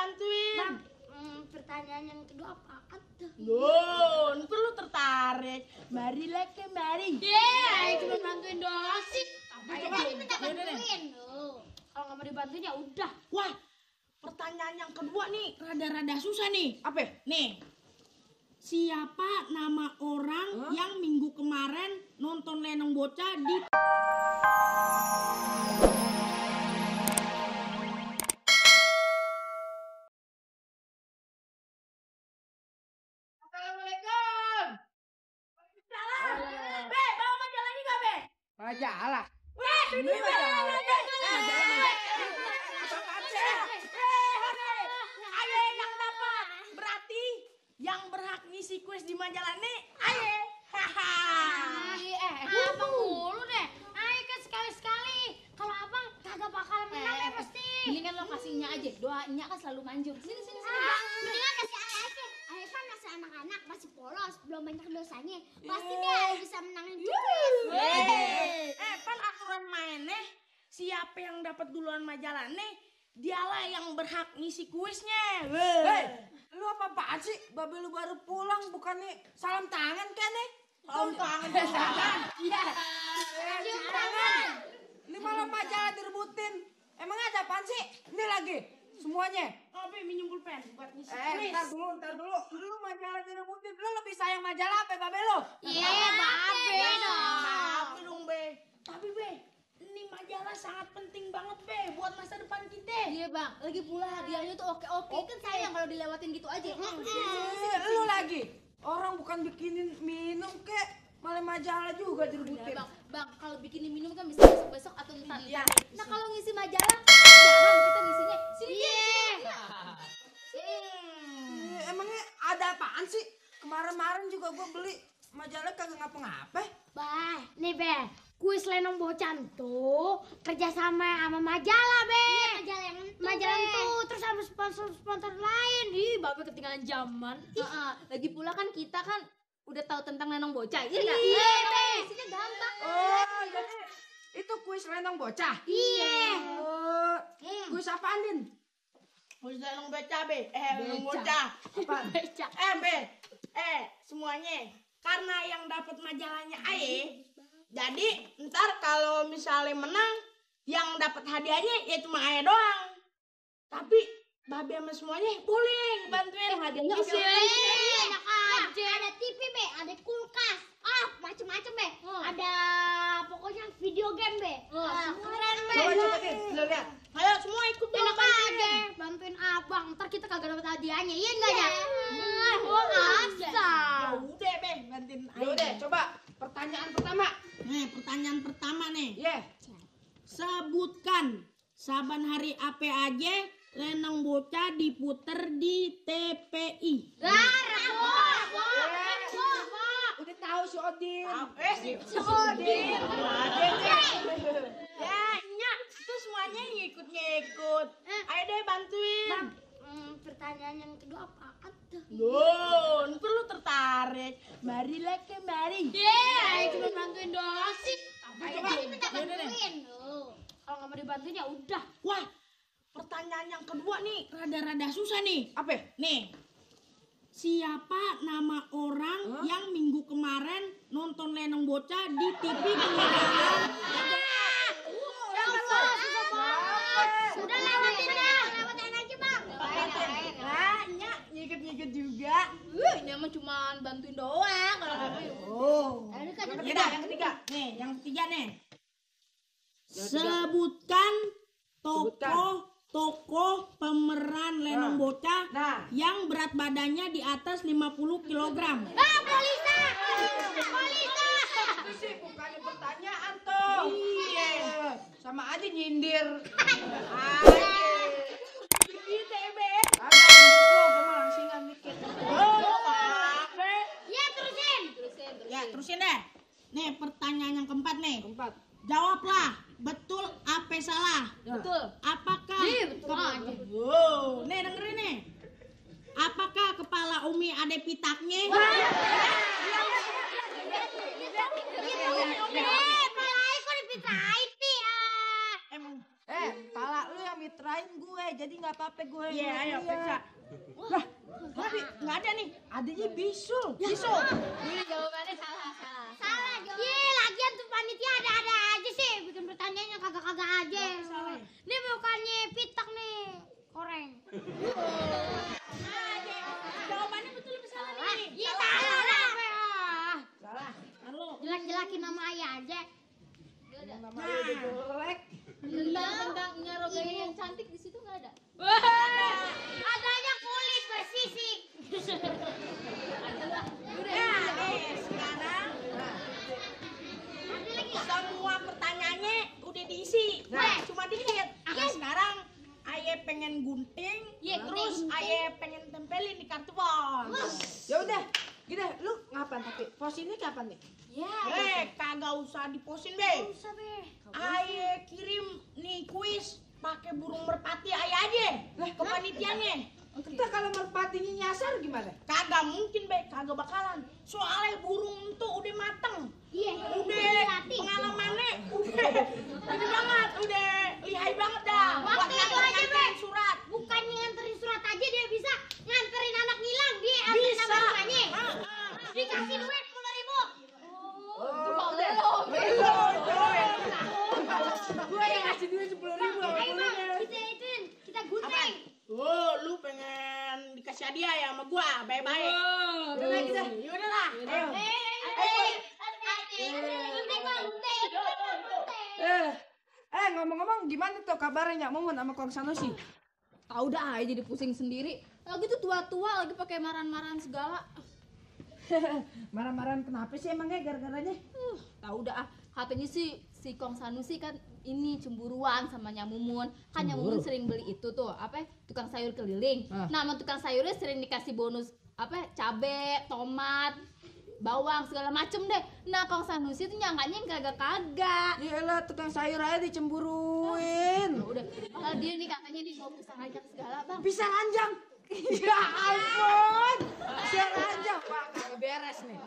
bantuin. Bang, pertanyaan yang kedua apaan tuh? Loh, ntar lu tertarik. Marilah kemari. Ayo cuma bantuin doang sih. Ayo, Coba minta yaudah deh. bantuin. Kalau nggak mau dibantuin ya udah. Wah, pertanyaan yang kedua nih rada-rada susah nih. Apa? Nih, siapa nama orang yang minggu kemarin nonton Lenong Bocah di... Assalamualaikum. Be, bawa majalahnya gak, Be? Majalah. Weh, ini majalah. Ayo yang dapat. Berarti yang berhak ngisi kuis di majalah nih, ayo. Haha. Abang mulu deh. Ayo kan sekali-sekali. Kalau abang kagak bakal menang ya pasti. Mendingan lo kasihnya aja, doanya kan selalu manjur. Sini. Mendingan kasih Ayah aja. Ayah kan masih anak-anak, masih polos, belum banyak dosanya. Pasti dia bisa menangin kuis. Kan aturan mainnya siapa yang dapat duluan majalah nih, dialah yang berhak ngisi kuisnya. Hei, lu apa-apaan sih? Babe lu baru pulang, bukannya salam tangan kan nih? Salam tangan di sana. Iya. Cium tangan. Ini malah majalah direbutin. Emang ada apaan sih? Ini lagi semuanya. Oh, Be, minjem pulpen buat ngisi Eh, kuis. ntar dulu. Lu majalah direbutin. Lu lebih sayang majalah apa babe lu? Iya, babe dong. Maaf dong, Be. Tapi, Be, ini majalah sangat penting banget, Be, buat masa depan kita. Iya bang, lagi pula hadiahnya tuh oke. Kan sayang kalau dilewatin gitu aja. Lu lagi. Orang bukan bikinin minum kek, malah majalah juga direbutin. Bang, kalau bikinin minum kan bisa besok atau ntar. Iya. Nah kalau ngisi majalah, jangan kita ngisinya. Sini. Emangnya ada apaan sih? Kemarin juga gua beli majalah kagak ngapa-ngapa. Bah, nih Be, kuis Lenong Bocah tuh kerja sama majalah Be. Majalah tuh terus sama sponsor lain. Ih, Babe ketinggalan zaman. Lagi pula kan kita kan udah tahu tentang Lenong Bocah, iya nggak? Iya, Be. Ngisinya gampang. Oh, jadi itu kuis Lenong Bocah. Iya. Oh, kuis apaan, Din? Kuis Lenong Bocah, Be. Lenong Bocah. Apaan? Be. Semuanya. Karena yang dapat majalahnya Aye, jadi ntar kalau misalnya menang, yang dapat hadiahnya ya cuma Aye doang. Tapi Babe sama semuanya boleh bantuin hadiahnya. Enak aja. Ada TV Be, ada kulkas. Macem-macem Be. Ada pokoknya video game Be. Keren Be. Coba Din, lu lihat. Ayo semua ikut dong. Enak aja, bantuin abang. Ntar kita kagak dapat hadiahnya, iya enggak ya? Asal. Udah, Be, bantuin Aye. Yaudah, coba pertanyaan pertama. Nih, pertanyaan pertama nih. Iya. Sebutkan saban hari apa aja Lenong Bocah diputer di TPI. Udah tahu si Odin. Si Odin. Ya, nyak, itu semuanya ngikut-ngikut. Ayo deh bantuin. Bang, pertanyaan yang kedua apaan tuh? Loh, ntar lu tertarik. Marilah kemari. Ayo cuma bantuin doang sih. Coba. Minta Yaudah deh. bantuin. Kalau nggak mau dibantuin ya udah. Wah, pertanyaan yang kedua nih rada-rada susah nih. Apa? Nih, siapa nama orang yang minggu kemarin nonton Lenong Bocah di TV kemudian? Udah lewatin dah. Lewatin aja bang. Nyak, nyikit-nyikit juga. Ini mah cuma bantuin doang. Kalau Oh. Yaudah, yang ketiga. Nih, yang ketiga nih. Sebutkan tokoh pemeran Lenong Bocah Nah. yang berat badannya di atas 50 kg. Polisa. Itu sih bukannya pertanyaan tuh. Iya. Sama aja nyindir. Gitu, Be. Kagak nyindir gua mah langsingan dikit. Ya terusin. Ya, terusin deh. Nih, pertanyaan yang keempat nih. Keempat. Jawablah, betul apa salah? betul. Apakah Betul aja. Wow, nih dengerin nih. Apakah kepala Umi ada pitaknya? Kok dipitain sih? Emang Pala lu yang mitrain gue, jadi nggak apa-apa gue. Iya, ayo periksa. Lah, tapi nggak ada nih. Adanya bisul. Bisul. Ini jawabannya salah. Salah jawaban. Iya, lagian tuh panitia ada-ada aja sih. Bikin pertanyaannya kagak-kagak aja. Ini bukannya pitak nih, koreng. Jawabannya betul apa salah nih? Iya, salah lah. Salah. Halo. Jelek-jelakin nama ayah aja. Nama lu udah jelek. Tentang nyaro gaya yang cantik di situ nggak ada. Adanya kulit bersisik. Ya, sekarang semua pertanyaannya udah diisi. Cuma dikit. Nah, sekarang Aye pengen gunting, terus Aye pengen tempelin di kartu pos. Ya udah, gitu. Lu ngapain tapi? Pos ini kapan nih? Kagak usah diposin, Be. Usah, Be. Aye kirim nih kuis pakai burung merpati Aye aja ke panitianya. Kita kalau merpatinya nyasar gimana? Kagak mungkin, Be. Kagak bakalan. Soalnya burung itu udah mateng. Iya, Udah pengalamannya udah ini banget, udah lihai banget dah. Waktu itu aja, Be. Surat. Bukannya nganterin surat aja dia bisa nganterin anak ngilang di anterin Bisa. sama rumahnya. Dikasih duit 10.000. Gue yang ngasih duit 10.000. Ayo bang, kita ituin, kita gunting. Oh, lu pengen dikasih hadiah ya sama gua, baik-baik. Udah lagi dah. Ya udah lah. Ayo. Gunting bang, gunting. Ngomong-ngomong gimana tuh kabarnya Nyak Mumun sama Kong Sanusi? Tahu dah aja jadi pusing sendiri. Lagi tuh tua-tua lagi pakai marah-marahan segala. Marah-marahan kenapa sih emangnya gara-garanya? Tahu dah katanya sih si Kong Sanusi kan ini cemburuan sama Nyak Mumun. Kan Nyak Mumun sering beli itu tuh apa tukang sayur keliling. Nah, sama tukang sayurnya sering dikasih bonus apa cabe, tomat, bawang segala macem deh. Nah, Kong Sanusi tuh nyangkanya yang kagak-kagak. Yaelah tukang sayur aja dicemburuin. Udah, dia nih katanya nih mau pisang aja segala, Bang. Bisa ranjang. Ya ampun. Bisa ranjang. Wah, kagak beres nih.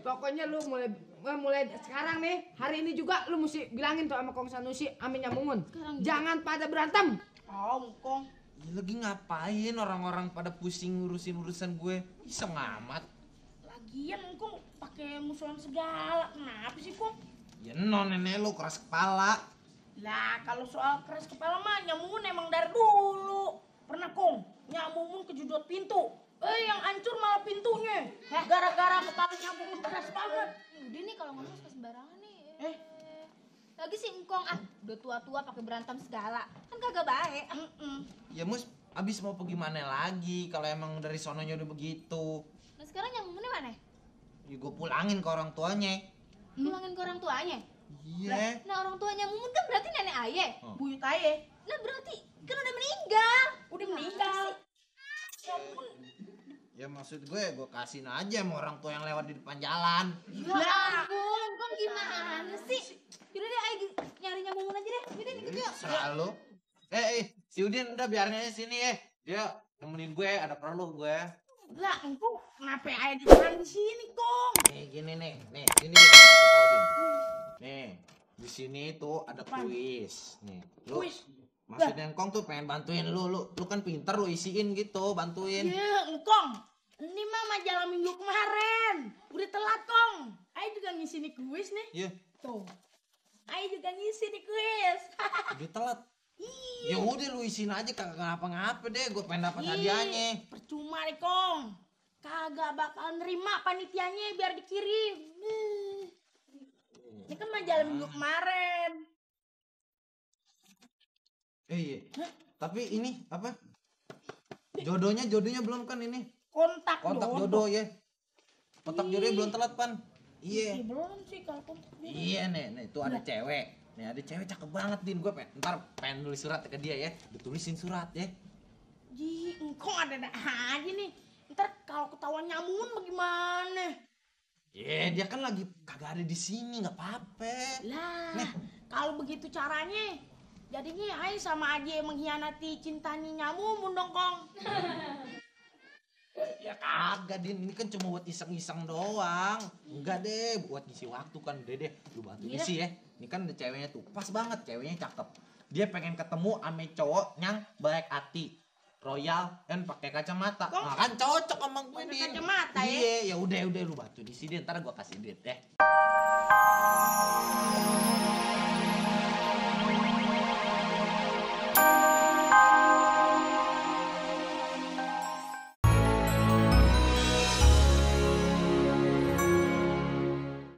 Pokoknya lu mulai sekarang nih, hari ini juga lu mesti bilangin tuh sama Kong Sanusi sama Nyak Mumun. Jangan pada berantem. Oh, Kong. Ya, lagi ngapain orang-orang pada pusing ngurusin urusan gue? Iseng amat. Lagian Kong pakai musuhan segala. Kenapa sih, Kong? Ya non nenek lu keras kepala. Lah, kalau soal keras kepala mah Nyak Mumun emang dari dulu. Pernah, Kong, Nyak Mumun kejedot pintu. Yang hancur malah pintunya. Gara-gara kepala Nyak Mumun keras banget. Udah nih kalau ngomong suka sembarangan nih. Lagi si Engkong udah tua-tua pakai berantem segala. Kan kagak baik. Ya mus, abis mau pergi mana lagi kalau emang dari sononya udah begitu? Nah, sekarang yang Mumunnya mana? Ya gue pulangin ke orang tuanya. Pulangin ke orang tuanya. Iya. Nah, orang tuanya Mumun kan berarti nenek Aye. Buyut Aye. Nah, berarti kan udah meninggal. Udah meninggal. Ya maksud gue kasihin aja sama orang tua yang lewat di depan jalan. Ya ampun, Engkong gimana sih? Yaudah deh, Aye nyarinya Mumun aja deh. Yaudah nih, yuk. Selalu. Si Udin udah biarin aja sini ya. Dia nemenin gue, ada perlu gue. Lah, Kong, kenapa Aye ditahan di sini, Kong? Nih gini nih, sini deh. Kasih tau, Din. Nih, di sini tuh ada kuis. Nih, lu. Kuis? Maksudnya Engkong tuh pengen bantuin lu kan pinter lu isiin gitu, bantuin. Ya, Kong. Ini mah majalah minggu kemarin. Udah telat, Kong. Ayo juga ngisi nih kuis nih. Iya, Tuh. Ayo juga ngisi nih kuis. udah telat. Iya. Ya udah lu isiin aja kagak ngapa-ngapa deh, gue pengen dapat hadiahnya. Percuma nih, Kong. Kagak bakal nerima panitianya biar dikirim. Ini kan majalah minggu kemarin. Iya. Tapi ini apa? Jodohnya belum kan ini? Kontak Jodoh ya. Kontak jodohnya belum telat, Pan. Iya, Iya. belum sih kalau kontak jodoh. Iya nih tuh ada cewek. Nih ada cewek cakep banget, Din. Gue pengen nulis surat ke dia ya. Ditulisin surat ya. Ji, engkau ada aja nih. Ntar kalau ketahuan Nyak Mumun bagaimana? Ya dia kan lagi kagak ada di sini, nggak apa-apa. Lah, kalau begitu caranya, jadinya Aye sama aja mengkhianati cintanya Nyak Mumun dong, Kong. Ya kagak Din, ini kan cuma buat iseng-iseng doang. Enggak deh, buat ngisi waktu kan. Udah deh, lu bantu isi ya. Ini kan ada ceweknya tuh, pas banget, ceweknya cakep. Dia pengen ketemu ame cowok yang baik hati, royal, dan pakai kacamata. Nah kan cocok sama gue Pakai Din. kacamata, ya? Iya, ya udah lu bantu di sini, ntar gue kasih duit deh.